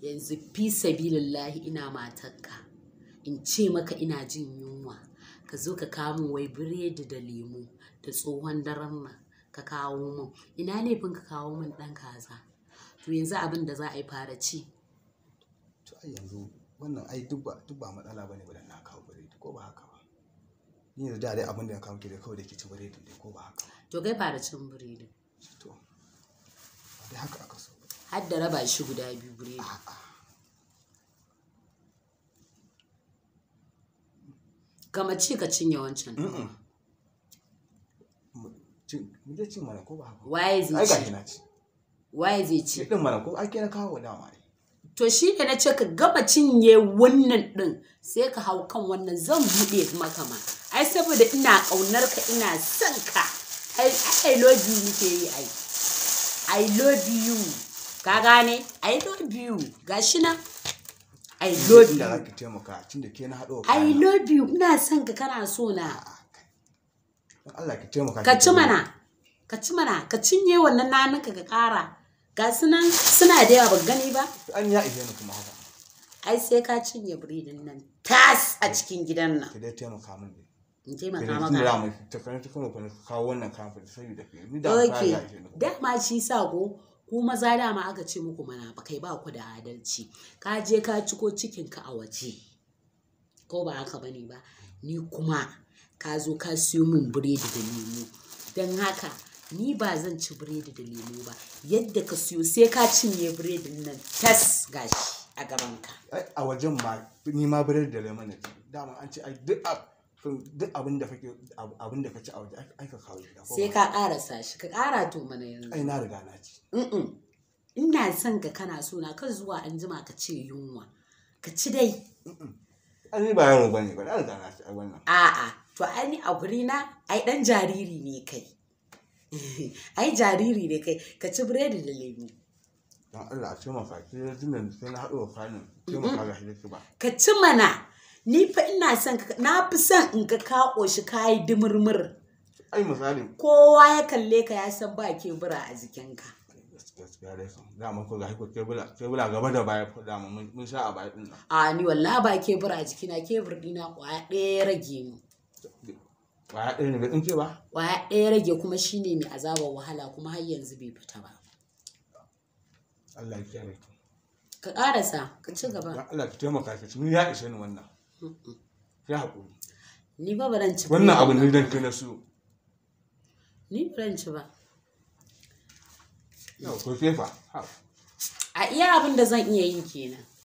Yanzu fi sabilillahi ina matarka, in ce maka ina jin yunwa, ka zo ka kawo min wai biredi da lemu da tsohon daren nan ka kawo min. Ina laifin ka kawo min ɗan kaza? To yanzu abin da za a yi, fara ci. To ai yanzu wannan ai duk ba matsala bane ba dan na kawo biredi, ko ba haka ba? Ni yanzu da dai abin da na kawo ki dai kawai da ke ci biredin dai, ko ba haka ba? To kai fara cin biredin. To ba dai haka aka so ba. Har da raba shi guda biyu biredi. A'a. Gama ci ka cinye wancan. Mu je cin mana, ko ba haka ba? Waye zai Ai ci? gashi na ci. Waye zai ci? Shi din mana, ko ai ke na kawo dama ai. To shi ne na ce ka gama cinye wannan ɗin sai ka hau kan wannan, zan buɗe maka ma. Ai saboda ina ƙaunar ka, ina son ka. Ai I love you nake yi ai. I love you. Ka gane? I love you. Gashi nan. I love Inda za you. ki taimaka tun da ke na haɗo I kayan nan. love you. Ina son ka, kana so na. Dan Allah ki taimaka Ka ki ci taimaka. mana. Ka ci mana. Ka cinye wannan naninka ka ƙara. Ga su nan suna da yawa, ban gani ba. An ya ishe ni kuma haka. Ai sai ka cinye biredin nan tas a cikin gidan nan. Ki dai taimaka min dai. In Ki taimaka dai tun da maka. dama ta kan ta kuma kuma kawo wannan kayan fa saboda ke. Ni da kayan Ok, ya ishe ni kuma. dama shi sa ko ku maza dama aka ce muku mana ba kai ba ku da adalci. Ka je ka ciko cikinka a waje. Ko ba haka bane ba? Ni kuma ka zo ka siyo min biredi da lemu. Don haka ni ba zan ci biredi da lemu ba. Yadda ka siyo sai ka cinye biredin nan tas, gashi a gabanka. Ai a wajen ma ni ma biredi da lemon na ci. Dama an ce ai duk abin da kake abin da ka ci a waje ai ka kawo gida, ko Sai ba? ka ƙarasa shi, ka ƙara to mana yanzu. Ai na riga na ci. Mm-mm. Ina son ka, kana so na, kan zuwa an jima ka ce yunwa. Ka ci dai. Ai ni ba yaro bane ba, na riga na ci ai wannan. A'a, to ai ni a guri na ai dan jariri ne kai. Ai jariri ne kai, ka ci biredi da lemu. Dan Allah a taimaka ki dai tun da sai na haɗo kayan nan, taimaka ga shi ba. Ka ci mana. Ni fa ina son ka, na fi son in ga ka ƙoshi, ka yi dumurmur. Ai misali Kowa ya kalle ka ya san ba kebura a jikinka. Gaskiya dai kam. Dama ko gashi ko kebula gaba da baya ko dama mun sha a baya din nan. A ni wallahi ba kebura a jikina, kebur ɗina ƙwaya ɗaya ya rage mu. Kwaya ɗaya ne bai tsinke ba? Ƙwaya ɗaya rage kuma shine mai azabar wahala, kuma har yanzu bai fita ba. Allah ya kiyaye ki. Ka ƙarasa, ka ci gaba. Dan Allah ki taimaka ki ci, ni ya ishe ni wannan. Ki haƙuri. Ni ba baran ci Wannan biredin abu nan ni dan ba. ke na siyo. Ni baran ci ba. Yau ko kefa. Ha. A iya abin da zan iya yi kenan.